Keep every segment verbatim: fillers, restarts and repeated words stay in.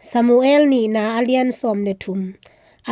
Samuel nihna a lian sawm le thum.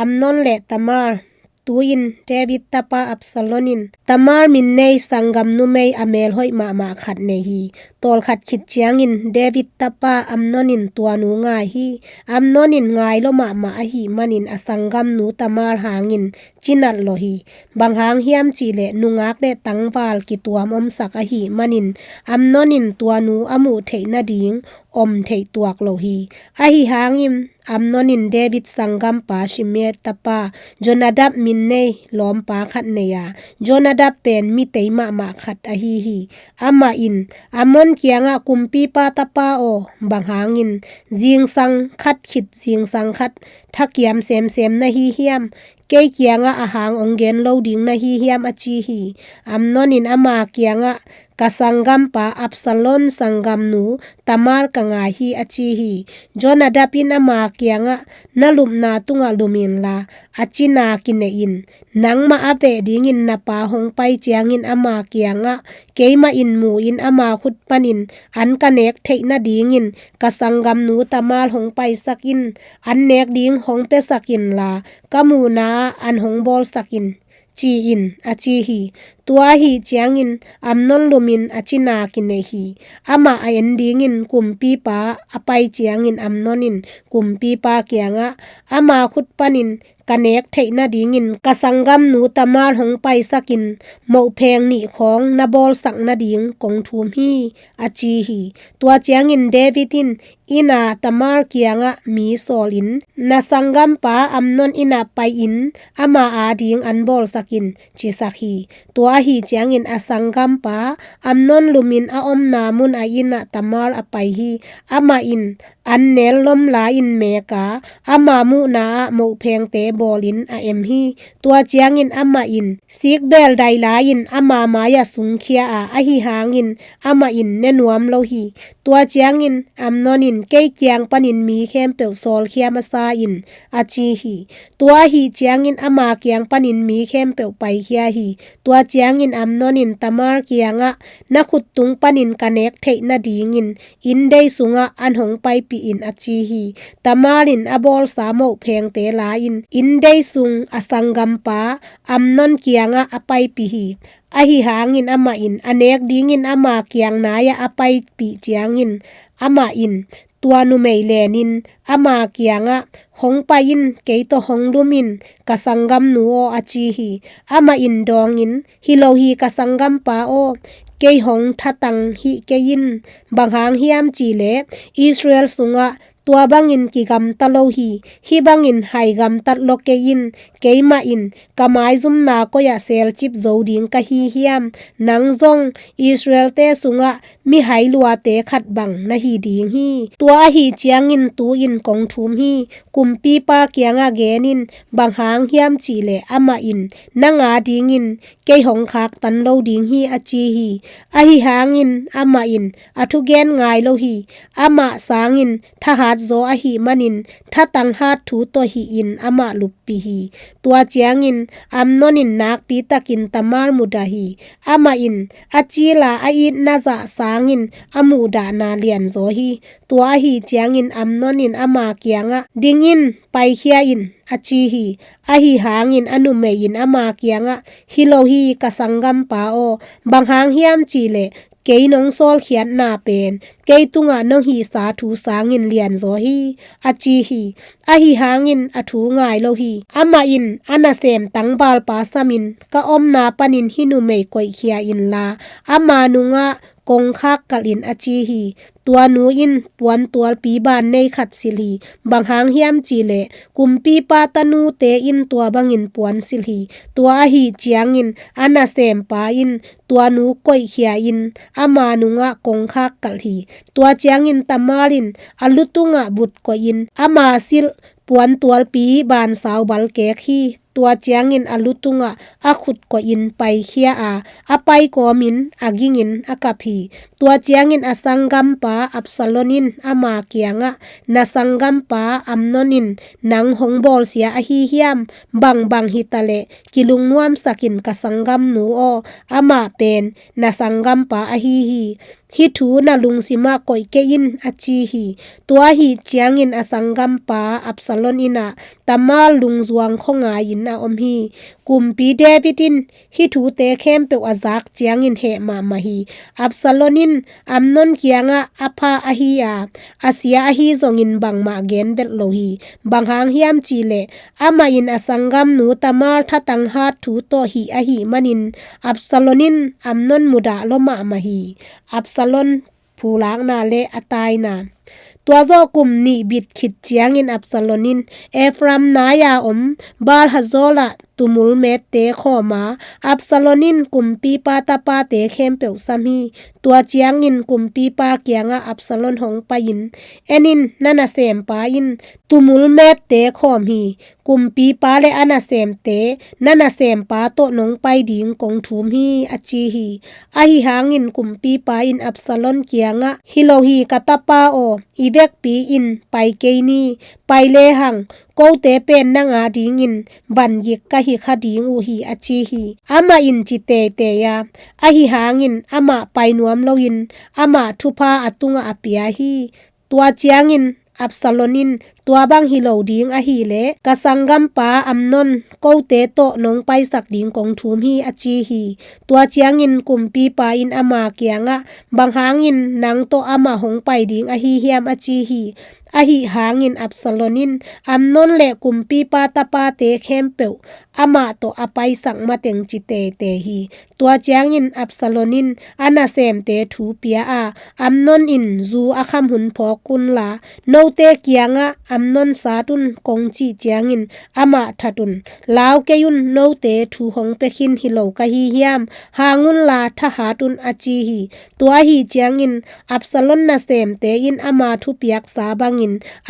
Amnon le Tamar. Tu-in David tapa Absalom in Tamar min nei sanggam numei a mel hoih mahmah khat nei hi. Tawlkhat khit ciangin David tapa Amnon in tua nu ngai hi. Amnon in ngai lo mahmah ahih manin a sanggamnu Tamar hangin cinat lo hi. Bang hang hiam cihleh nungak le tangval kituam omsak ahih manin Amnon in tua nu a muh theih nading om theih tuak lo hi. Ahi hangin Amnon in David sanggampa Shimei tapa Jonadab min nei lawmpa khat nei a, Jonadab pen mitei mahmah khat ahi hi. Amah in Amnon kiangah, kumpipa tapa aw, bang hangin zingsang khat khit zingsang khat thakiam semsem na hi hiam? Kei kiangah a hang ong gen lo ding na hi hiam, a ci hi. Amnon in ama kiangah, ka sanggampa Absalom sanggamnu Tamar ka ngai hi, a ci hi. Jonadab in ama kiangah, na lupna tungah lum inla, a cina kinei in, nangmah a veh dingin na pa hong pai ciangin ama kiangah, keimah in mu-in ama khut panin an ka nek theih nadingin ka sanggamnu Tamar hong paisak in, an nek ding hong piasak inla, ka muhna ah an hong bawlsak in, ci-in, a ci hi. Tua ahi ciangin Amnon lumin a cina kinei hi. Amah a en dingin kumpipa a pai ciangin Amnon in kumpipa kiangah, ama khut panin ka nek theih nadingin ka sanggamnu Tamar hong paisakin mohpheng nih khawng na bawlsak nading kong thum hi, a ci hi. Tua ciangin David in, inn ah Tamar kiangah mi sawlin, na sanggampa Amnon inn ah pai-in ama ading an bawlsak in, cisak hi. Tua ahi ciangin a sanggampa Amnon lumin a omna mun a inn ah Tamar a pai hi. Amah in an nel lom lai-in mek a, ama muhna ah mohphengte bawlin a em hi. Tua ciangin amah in sikbeel dai lai-in ama mai-ah sungkhia a, ahi hangin amah in ne nuam lo hi. Tua ciangin Amnon in, kei kiang panin mi khempeuh sawlkhia masa in, a ci hi. Tua ahi ciangin ama kiang panin mi khempeuh paikhia hi. Tua ciangin Amnon in Tamar kiangah, na khut tung panin ka nek theih nadingin inn dei sungah an hong paipih in, a ci hi. Tamar in a bawlsa mohphengte la-in inn dei sung a sanggampa Amnon kiangah a paipih hi. Ahi hangin amah in a nek dingin ama kiang nai-ah a paipih ciangin amah in tua numei lenin ama kiangah, hong pai in, kei tawh hong lum in, ka sanggamnu aw, a ci hi. Amah in dawngin, hi lo hi, ka sanggampa aw, kei hong thatang hih kei in. Bang hang hiam cihleh Israel sungah tua bangin kigamta lo hi. Hih bangin hai gamtat lo kei in. Keimah in ka maizumna koi-ah selcip zo ding ka hi hiam? Nang zong Israelte sungah mihai luate khat bang na hi ding hi. Tua ahi ciangin tu-in kong thum hi. Kumpipa kiangah gen in, bang hang hiam cihleh amah in nang adingin kei hong khaktan lo ding hi, a ci hi. Ahi hangin amah in a thugen ngai lo hi. Amah sangin thahat zaw ahih manin thatang hat thu tawh hih in amah luppih hi. Tua ciangin Amnon in nakpitakin Tamar mudah hi. Amah in a cila a itna zah sangin a muhdahna lianzaw hi. Tua ahi ciangin Amnon in ama kiangah, ding in, paikhia in, a ci hi. Ahi hangin a numei in ama kiangah, hi lo hi, ka sanggampa aw, bang hang hiam cihleh kei nong sawlkhiatna pen kei tungah nong hihsa thu sangin lianzaw hi, a ci hi. Ahi hangin a thu ngai lo hi. Amah in a nasem tangvalpa samin, ka omna panin hih numei koihkhia inla, ama nungah kongkhak kalh in, a ci hi. Tua nu in puantualpi ban nei khat silh hi. Bang hang hiam cihleh kumpipa tanute in tua bangin puan silh hi. Tua ahi ciangin a nasempa in tua nu koihkhia in ama nungah kongkhak kalh hi. Tua ciangin Tamar in a lu tungah vut koihin ama silh puantualpi ban sau balkek hi. Tua ciangin a lu tungah a khut koihin paikhia a, a pai kawmin a gingin a kap hi. Tua ciangin a sanggampa Absalon in ama kiangah, "Na sanggampa Amnon in nang hong bawlsia ahi hiam? Bangbang hitaleh kilungnuamsakin, ka sanggamnu aw, amah pen na sanggampa ahi hi. Hih thu na lungsimah koih kei in," a ci hi. Tua ahih ciangin a sanggampa Absalon in ah Tamar lungzuang khuangai-in a om hi. Kumpi David in hih thute khempeuh a zak ciangin heh mahmah hi. Absalon in Amnon kiangah a pha ahi a, a sia ahi zongin bangmah gen vet lo hi. Bang hang hiam cihleh, amah in a sanggamnu Tamar thatang hat thu tawh hih ahih manin Absalon in Amnon mudah lua mahmah hi. Absalon phulakna le a taina. Tua zawh kum nih bit khit ciangin Absalon in Ephraim nai-a om Baal-hazor ah tumul mette khawm a, Absalon in kumpipa tapate khempeuh sam hi. Tua ciangin kumpipa kiangah Absalon hong pai-in, "En in, na nasempa in tumul mette khawm hi. Kumpipa le a nasemte, na nasempa tawh nong pai ding kong thum hi," a ci hi. Ahi hangin kumpipa in Absalon kiangah, "Hi lo hi, ka tapa aw, i vekpi-in pai kei ni. Pai lehang, kote pen nang a dingin vangik ka hi kha ding uh hi," a ci hi. Amah in ci teitei a, ahi hangin amah pai nuam loin amah thupha a tungah a pia hi. Tua ciangin Absalon in, "Tua bang hi lo ding ahih leh, ka sanggampa Amnon kote tawh nong paisak ding kong thum hi," a ci hi. Tua ciangin kumpipa in ama kiangah, "Bang hangin nang tawh amah hong pai ding ahi hiam?" a ci hi. Ahi hangin Absalon in Amnon le kumpipa tapate khempeuh amah tawh a paisak mateng ci teitei hi. Tua ciangin Absalon in a nasemte thu pia a, "Amnon in zu a kham hun phawk unla, note kiangah, 'Amnon sat un,' kong cih ciangin amah that un. Lau kei un, note thu hong pia khin hi lo ka hi hiam? Hang unla thahat un," a ci hi. Tua ahi ciangin Absalon nasemte in ama thupiaksa bangin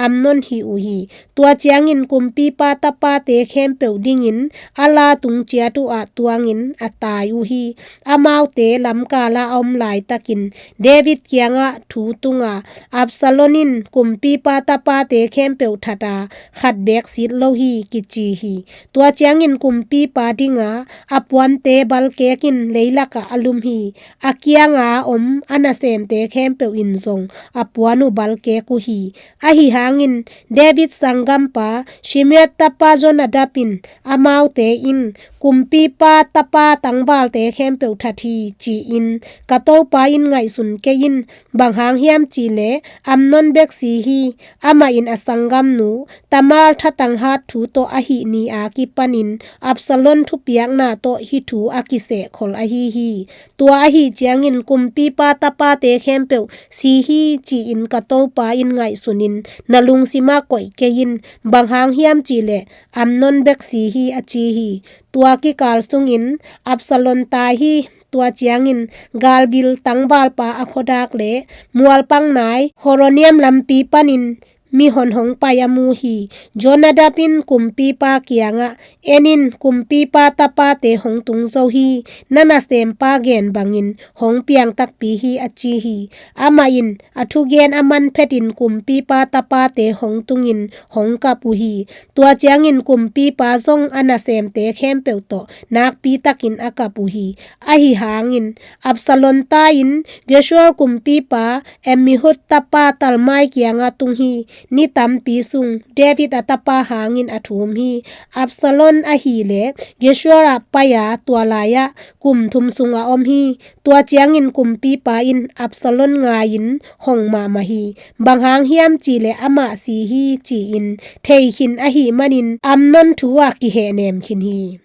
Amnon hih uh hi. Tua ciangin kumpipa tapate khempeuh dingin a la tung ciat uhah tuangin a tai uh hi. Amaute lamkala a om laitakin David kiangah thu tunga, "Absalon in kumpipa tapate khempeuh that a, khat beek sit lo hi," kici hi. Tua ciangin kumpipa dinga a puante balkek in leilakah a lum hi. A kianga om a nasemte khempeuh in zong a puan uh balkek uh hi. Ahi hangin David sanggampa Shimeat tapa Jonadab in amaute in, "Kumpipa tapa tangvalte khempeuh that hi," ci-in ka topa in ngaihsun kei in. Bang hang hiam cihleh, Amnon bek si hi. Amah in a sanggamnu Tamar thatang hat thu tawh ahih ni a kipanin Absalon thupiakna tawh hih thu a kisehkhol ahi hi. Tua ahi ciangin kumpipa tapate khempeuh si hi, ci-in ka topa in ngaihsunin na lungsimah koih kei in. Bang hang hiam cihleh, Amnon bek si hi, a ci hi. Tua kikal sungin Absalon tai hi. Tua ciangin galvil tangvalpa a khuadak le mualpang nai Horonaim lampi panin mihon hong pai a mu hi. Jonadab in kumpipa kiangah, "En in, kumpipa tapate hong tung zo hi. Na nasempa gen bangin hong piang takpi hi," a ci hi. Amah in a thugen a man phetin kumpipa tapate hong tungin hong kap uh hi. Tua ciangin kumpipa zong a nasemte khempeuh tawh nakpitakin a kap uh hi. Ahi hangin Absalon tai-in Geshur kumpipa Amihud tapa Talmai kiangah tung hi. Ni tampi sung David a tapa hangin a thum hi. Absalon ahih leh Geshur ah pai-a tua lai-ah kum thum sung a om hi. Tua ciangin kumpipa in Absalon ngai-in hong mahmah hi. Bang hang hiam cihleh amah si hi, ci-in thei khin ahih manin Amnon thu ah kihehnem khin hi.